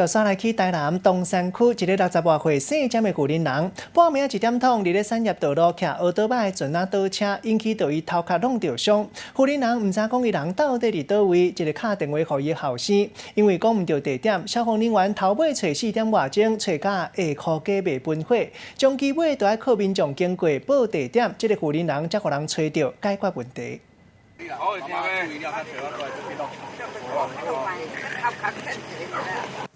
煞來去台南東山區一個六十外歲姓詹的婦人人，半暝一點通佇咧產業道路騎歐多擺船仔倒車，引起著伊頭殼弄著傷。婦人人毋知講伊人到底佇佗位，一个敲電話予伊後生，因為講毋著地點，消防人員頭尾揣四點外鐘，揣甲下箍雞袂分火，終其尾都愛靠民眾經過報地點，這個婦人人才予人揣著，解決問題。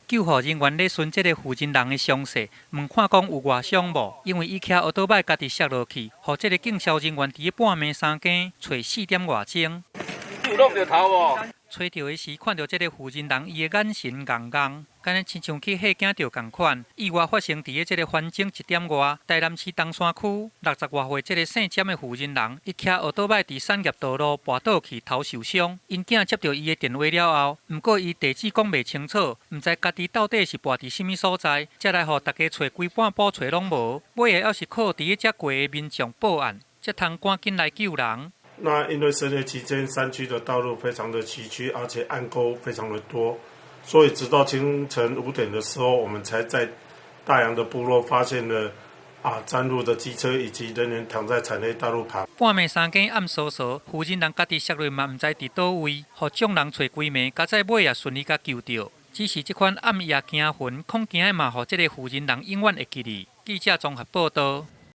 救護人員咧巡這個婦人人的傷勢，問看講有外傷無？因為伊騎歐多擺家己摔落去，予這個警消人員佇咧半暝三更揣四點外鐘。有弄著頭無？揣著的時，看著這個婦人人，伊的眼神戇戇，敢若親像去嚇驚著仝款。意外發生佇咧這個環境一點外，台南市東山區六十外歲這個姓詹的婦人人，伊騎歐多擺佇產業道路跋倒去，頭受傷。𪜶囝接著伊的電話了後，毋過伊地址講袂清楚，毋知家己到底是跋佇啥物所在，才來予大家揣規半晡揣攏無。尾仔猶是靠佇咧遮過的民眾報案，才通趕緊來救人。那因為深夜期間，山區的道路非常的崎嶇，而且暗溝非常的多，所以直到清晨5點的時候，我們才在大洋的部落發現了佔路的機車以及人員躺在產業道路旁。半暝三更暗嗖嗖，婦人人家己摔落嘛，毋知佇佗位，予眾人揣規暝，佳哉尾也順利共救著。只是這款暗夜驚魂，恐驚的嘛，予這个婦人人永遠會記得。記者綜合報道。